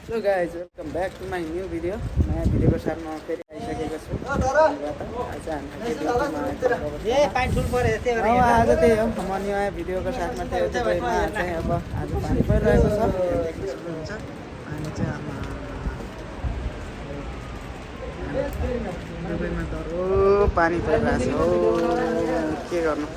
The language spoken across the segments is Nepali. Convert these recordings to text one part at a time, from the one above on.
So guys, welcome back to my new video. नयाँ भिडियोको साथमा फेरि आइसकेको छु। आज आज त्यही हो म नयाँ भिडियोको साथमा थिएँ दुबईमा चाहिँ अब आज पानी परिरहेको छ। पानी चाहिँ दुबईमा दरो पानी परिरहेको छ। के गर्नु?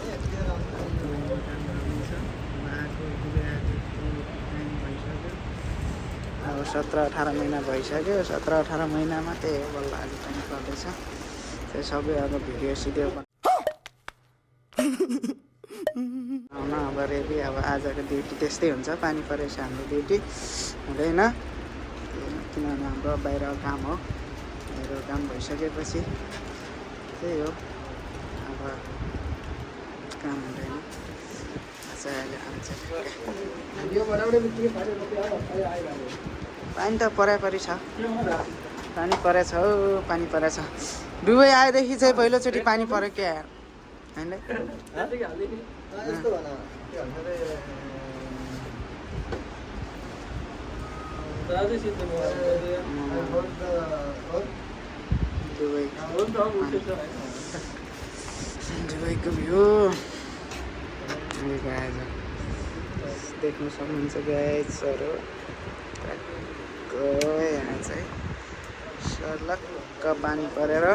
अब 17-18 महिना भइसक्यो। 17-18 महिनामा त्यही हो बल्ल आज पानी पर्दैछ। त्यो सबै अब भिडियो सिडियो आउन अब रेडी। अब आजको ड्युटी त्यस्तै हुन्छ। पानी परेछ हाम्रो ड्युटी हुँदैन, किनभने हाम्रो बाहिर काम हो। बाहिर काम भइसकेपछि त्यही हो, अब काम हुँदैन। पानी त परापरि छ, पानी परेछ हौ, पानी परेछ। दुबई आएदेखि चाहिँ पहिलोचोटि पानी पऱ्यो क्या यार, होइन? दुबईको भ्यू देख्नु सक्नुहुन्छ गाइजहरू। यहाँ चाहिँ सर्लक्क पानी परेर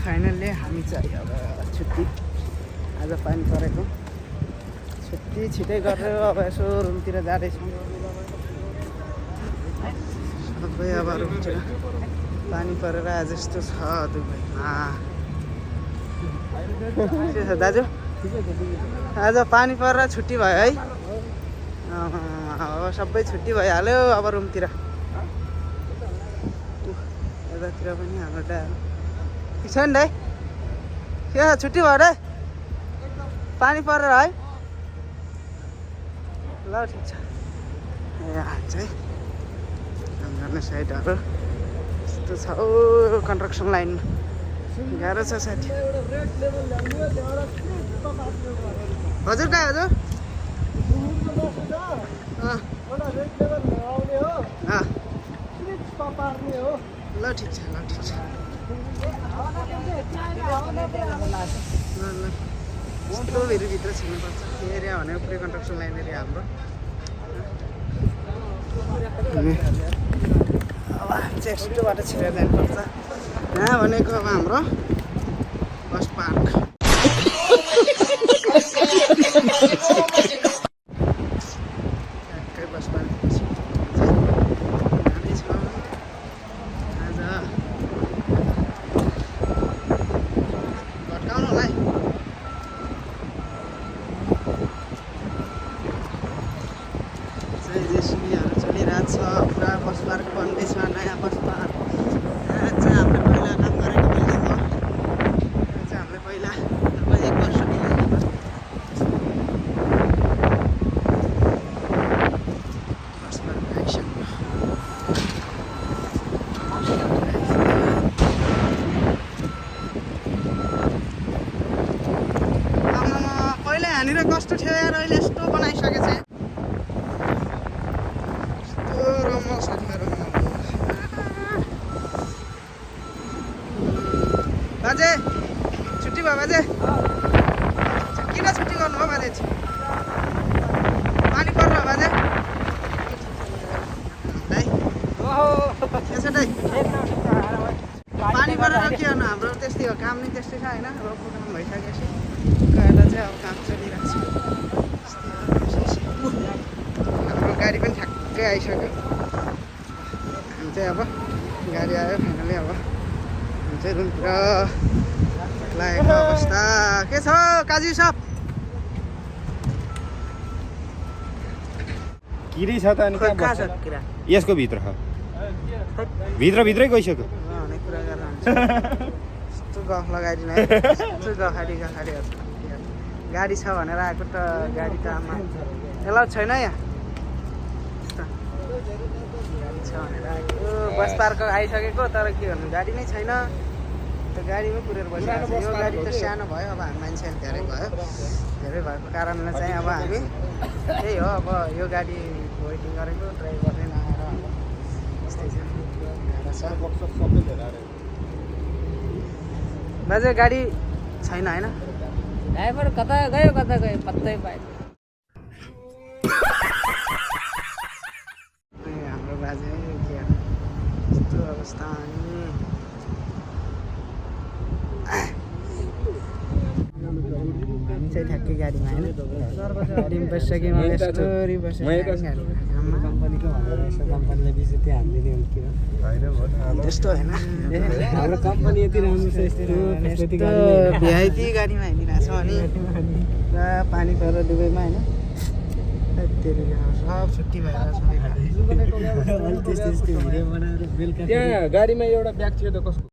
फाइनल्ली हामी चाहिँ अब छुट्टी, आज पानी परेको छुट्टी छिटै गरेर अब यसो रुमतिर जाँदैछौँ। सबै अब रुमतिर पानी परेर आज यस्तो छ दुबईमा। के छ दाजु? आज पानी परेर छुट्टी भयो है? अब सबै छुट्टी भइहाल्यो अब रुमतिर। यतातिर पनि हाम्रो ठिक छ नि दाइ? के छ छुट्टी भयो रे? पानी परेर है? ल ठिक छ। यहाँ चाहिँ काम गर्ने साइडहरू यस्तो छ। ओ कन्स्ट्रक्सन लाइनमा गाह्रो छ साथी। हजुर कहाँ हजुर? ल ठिक छ, ल ठिक छ। ल यस्तो भित्र छिर्नुपर्छ। एरिया भनेको पुरै कन्स्ट्रक्सन लाइन एरिया हाम्रो। अब हामी चाहिँ यस्तो बाटो छिरेर जानुपर्छ। यहाँ भनेको अब हाम्रो बस पार्क। बस पार्क आज भट्काउनु होला है। जेसिबीहरू चलिरहेको छ पुरा। बस पार्क बन्दैछ, नयाँ बस पार्क। यहाँ चाहिँ हामीले पहिला काम गरेको बिल्डिङ हो। यो चाहिँ हामीले पहिला 1 वर्ष बस पार्क आइसक्यो। पहिला यहाँनिर कस्तो थियो यार, अहिले यस्तो बनाइसकेको छ। बाजे छुट्टी भयो बाजे? किन छुट्टी गर्नु हो बाजे? पानी पर्छ बाजे? दाइ के छ दाइ? पानी परेर के गर्नु, हाम्रो त्यस्तै हो, काम नै त्यस्तै छ होइन। रोडको काम भइसकेपछि गएर चाहिँ अब काम चलिरहेको छ। हाम्रो गाडी पनि ठ्याक्कै आइसक्यो। हामी चाहिँ अब गाडी आयो फाइनली। अब हामी चाहिँ रुमतिर लागेको अवस्था के छ काजी सब? किरै छ त अनि कहाँ छ किरा? यसको भित्र छ, भित्रै गइसक्यो। अनेक कुरा गरेर हुन्छ। यस्तो गफ लगाइदिनु है, यस्तो गखाडी। गाडी छ भनेर आएको त गाडी त आमा एलाउड छैन यहाँ। गाडी छ भनेर आएको, बस पार्क आइसकेको तर के गर्नु गाडी नै छैन। त्यो गाडीमै कुरेर बसिरहेको छ। यो गाडी त सानो भयो, अब हामी मान्छे धेरै भयो, धेरै भएको कारणले चाहिँ अब हामी त्यही हो, अब यो गाडी वेटिङ गरेको ड्राइभरले नआएर अब यस्तै छ। बाजे गाडी छैन होइन? ड्राइभर कता गयो पत्तै पाएन। हाम्रो बाजे के यस्तो अवस्था। हामी चाहिँ ठ्याक्कै गाडीमा होइन, गाडीमा बसिसक्यौँ। यस्तोरी कम्पनीको भनेर यसो कम्पनीलाई बिर्से त्यो हामीले नि के हो त्यस्तो होइन, हाम्रो कम्पनी यति राम्रो छ यस्तो भिआइपी गाडीमा हिँडिरहेको छौँ। अनि पुरा पानी परेर दुबईमा होइन, सब छुट्टी भएर त्यस्तो भिडियो बनाएर बेलुका त्यहाँ गाडीमा एउटा ब्याग थियो त कसको?